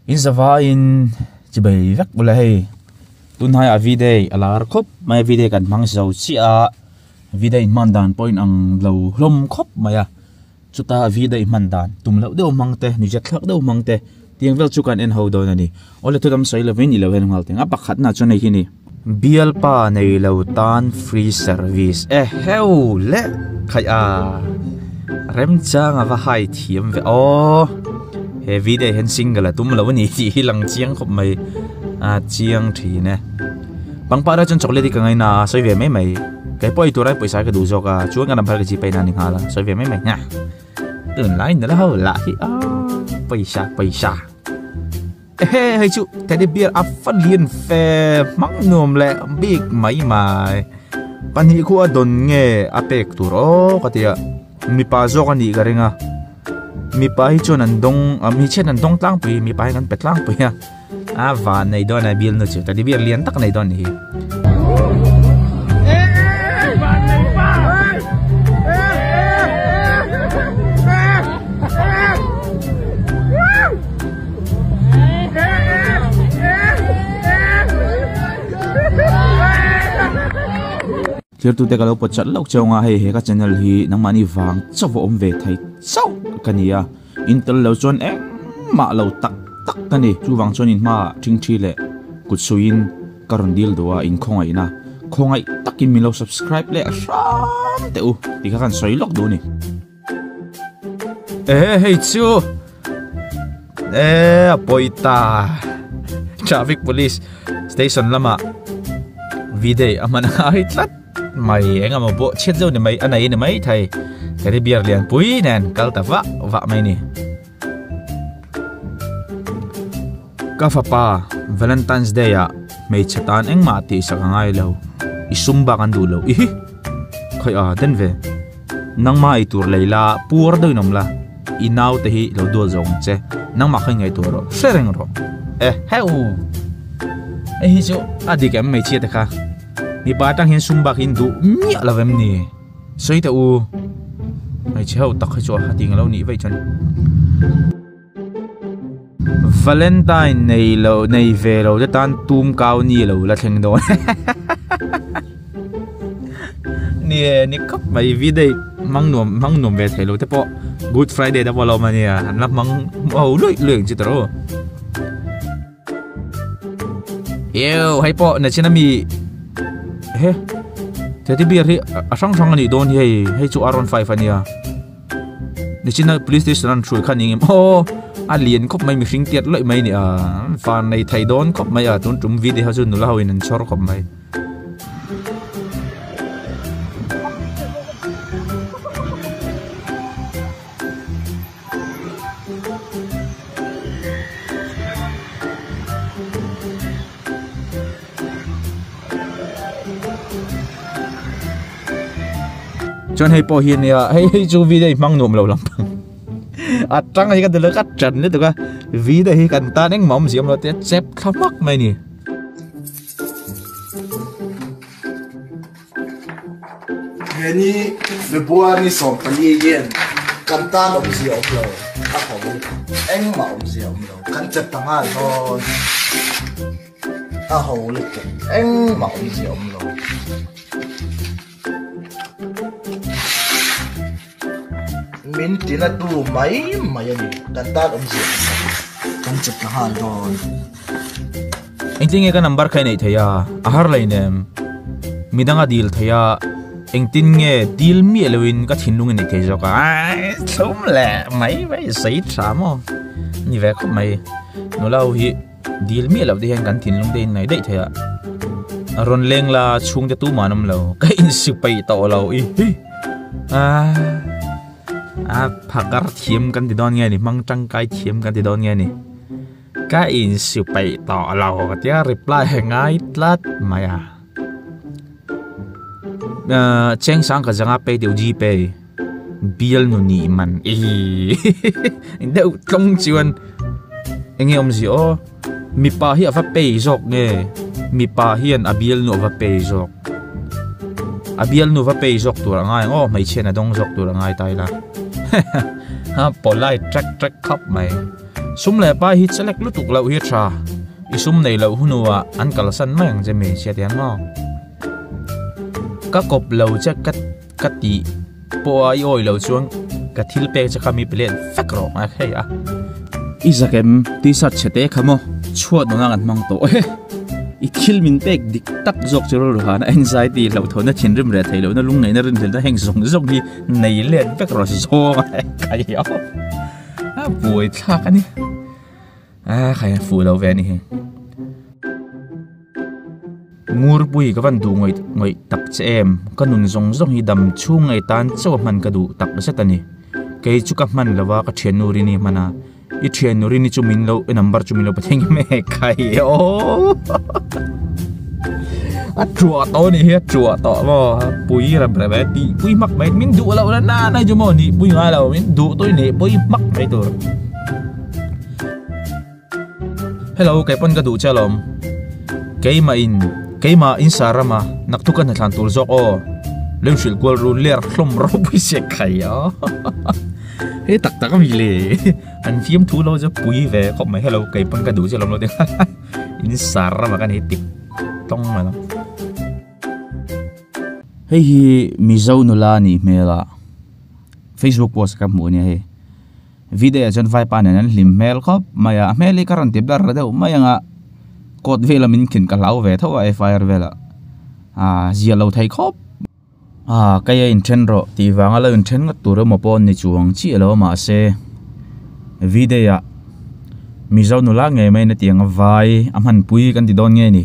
In zavaiin chibei vek ula hei tunhnaiah V-day a lar khawp mai a V-day kan hmang zo chiah a V-day hman dan pawh in ang lo hlawm khawp mai a chuta V-day hman dan tum loh deuh hmang te nizat thlak deuh hmang te tiang vel chu kan en ho dawn a ni awle thu tam sawi lovin i lo en nghal teng a pakhatna chuan hei hi a ni bialpa nei lo tan free service e heu le khaih a remchang a va hai thiam ve aw he video hian single a tum lo a ni tih hi lang chiang khawp mai a chiang thin e pangpar ah chuan chocolate hi ka ngaina a sawi ve mai mai kei pawh ei tur ai pawisa ka duh zawk a chuan ka number ka g pay na ni nghal a sawi ve mai mai nia tunlai nula ho lah hi a pawisa pawisa ehe hei chu teddy bear a fa lian fe hmang nuam leh bik mai mai pahnih khu a dawn nge a pek tur aw ka ti a mipa zawk a nih ka ring a mipa hi chuan an dawng a hmeichhia an dawng tlangpui mipa hi kan pe tlangpui a a van nei dawn a bialnu chu teddy bear lian tak nei dawn a nih hi. Thirtute ka lo pawt chat loh cheu anga hei he ka channel hi nangmahni vang chauh a awm ve thei chauh ka ni a in tel lo chuan engmah lo tak tak ka ni chuvang chuan in hmaah thingthi leh kut suiin ka rawn dil duh a in khawngaihna khawngaih takin min lo subscribe leh hram teh u tih kha kan sawi lawk duh a ni. Ehe hei chu e a pawi ta traffic police station lama V-day a hman a ngai tlat mai eng emaw pawh chhiat zeuh ni mai a nei ni mai thei teddy bear lian pui nen kal ta vah vah mai ni ka fapa valentine's day ah hmeichhe tan engmah tih sak a ngai lo i sum bak an duh lo i hi khawi a den ve. Nangmah ei tur lei la, puar deuhin awm la, i naute hi lo duat zawk ang che, nangmah kha ingaihtuah rawh, hre reng rawh. Eheu! Hei hi chu a dik em hmeichhia te kha? Mipa atang hian sum bak hi in duh miah lo em ni? Sawi teh u, hmeichhe ho tak hi chu a ti ngalo nih vaih chuan. Valentine nei lo nei ve lo te tan tum kau ni lo la thleng dawn ni e ni khawp mai vi dei hmang nuam hmang nuam ve thei lo te pawh good friday te pawh lo awm a nia an la hmang ho luih luih ang chi tawh rawh eww hei pawh nachin ami he teddy bear hi a hrang hrang a nih dawn hi hei hei chu r 15 a nia. Nichina police station an hruai kha ni ngem aw a lian khawp mai mihring tiat lawih mai ni a van nei thei dawn khawp mai a tun tum video ho chu nula ho in an chhawr khawp mai. Chuan hei pawh hi ania hei hei chu video hi hmang nuam lo lampang a tang hi ka ti lo ka chan lutuk a video hi kan tan engmah awm ziam lo te chep thla hmak mai a ni. He ni February 14 hian kan tan awmzia awm lo a ho engmah awmzia awm lo kan chet ta nghal dawn a ho lutuk engmah awmzia awm lo. Min tina tu mai mai a ni kan tan awmzia awm lo kan chet ta nghal dawn. Engtin nge ka number kha i neih theih a? A har lei nem. Midang a dil theih a, engtin nge dil miah loin ka thinlung i neih thei zawk a? Aii thlum leh mai mai sawi tha maw? Ni ve khawp mai. Nula ho hi dil miah loh te hian kan thinlung te in ngaih daih theih a. Rawn leng la chhungte tumah an awm lo. Ka insi peih tawh lo i hi. A phakar thiam kan ti dawn nge ni, hmang tangkai thiam kan ti dawn nge ni. Ka insu peih tawh lo tia reply a ngai tlat mai a. Cheng sang ka zanga pay deuh gpay bial nu nih man i deuh tlawng chuan enge awmzia aw mipa hi a va pay zawk nge mipa hian a bial nu a va pay zawk a bial nu va pay zawk tur a ngai ang aw hmeichhian a dawng zawk tur a ngai ta ila polite track track khawp mai. Sum leh pai hi chelek lutuk loh hi a tha. I sum nei loh hunuah an kalsan mai ang che hmeichhia te hian maw? Ka kawp lo che ka ka tih pawha i awi lo chuan ka thil pek che kha mi pe let vek rawh a hei a. I zakem t-shirt chhe te kha maw chhuat nuna kan hmang tawh e. I thil min pek dik tak zawk chu rilru hana anxiety hlauhthawnna thinrim reh theih lohna lungngaihna rinhlelhna heng zawng zawng hi nei let vek rawh zawng a kai a a buai thlak a ni a khai a fuh lo ve a ni hi. Ngurpui ka van duh ngawih ngawih tak che em? Ka nun zawng zawng hi dam chhung ngei tan chauh a hman ka duh tak zet a ni. Kei chu ka hman lo a, ka thiannu Rini hman a. I thiannu Rini chu min lo, i number chu min lo pe thei ngem e khai aw. A truah tawh a nih hi, a truah tawh maw? Pui rem rem e, tih pui hmak mai, min duh loh na na chu maw nih pui ngai lo, min duh tawh i nih pui hmak mai tur. Hello, kei pawn ka duh che alawm. Keimah in, keimah in sa rama naktuk ka hnathlan tur zawk aw. Lem hrilh kual ru ler hlawm ropui se khai a. Hei tak tak ami le. An fiam thu lo chu pui ve khawp mai. Hello, kei pawn ka duh che alawm lo te. In sa rama kan hei tik tawng mai lo. Hei hi Mizo nula nih hmel a Facebook post ka hmuh ania hei. Video ah chuan vaipa nen an hlim hmel khawp mai a, a hmel hi ka rawn ti ber deuh mai ang a, court vela min khin ka hlau ve tho a FIR velah ah zia lo thei khawp. Ah kei a inthen rawh tih vanga lo inthen ngawt tur emaw pawh ni chuang chiah lo a mahse video ah Mizo nula ngei mai na tiang a vai a hmanpui kan ti dawn nge ni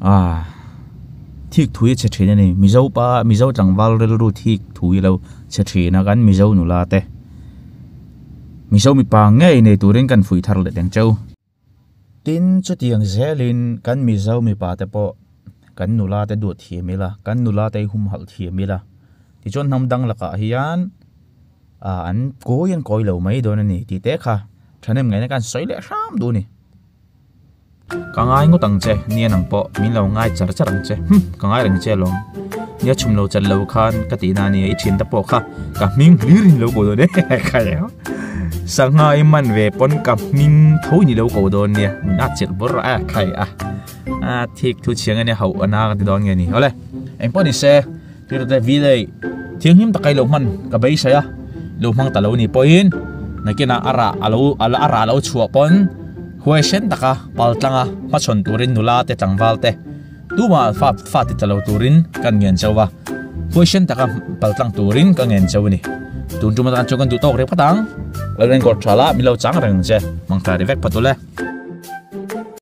ah. Thik thui a chhe thin a ni. Mizo pa, Mizo tlangval rilru thik thui lo chhe thin a kan Mizo nula te. Mizo mipa ngei nei turin kan fuih thar leh teng cheu. Tin, chutiang zelin kan Mizo mipa te pawh kan nula te duat thiam ila, kan nula te hi humhalh thiam ila. Tichuan hnam dang lakah hian an kawi an kawi lo mai dawn a ni tih te kha thahnem ngaihna khan sawi leh hram duh a ni. Ka ngai ngawt ang che, nia nang pawh min lo ngai char char ang che, hum ka ngai reng che alawm. Nia chhum lo chat lo khan ka tih na ania i thian te pawh kha ka hming hlir in lo ko dawn e khai a. Sangha i man ve pawn ka hming tho in i lo ko dawn nia min at chilh bawrh a khai a. A thik thu chhiang ania hauh ana ka ti dawn nge ni. Awle engpawh ni se tirte village thianghlim tak a i lo hman ka beisei a, lo hmang ta lo ni pawhin nakinah a rah a lo a rah lo chhuah pawn. Huaisen taka pal tlanga hmachhawn turin nula te tlangval te tumah fa fa ti tla lo turin kan ngen chauh va, huaisen taka pal tlang turin ka ngen chauh a ni. Tun tum atan chuan kan duh tawk reng phawt ang. Lo enkawl tha la, min lo chang reng che, mangtha ri vek phawt ule.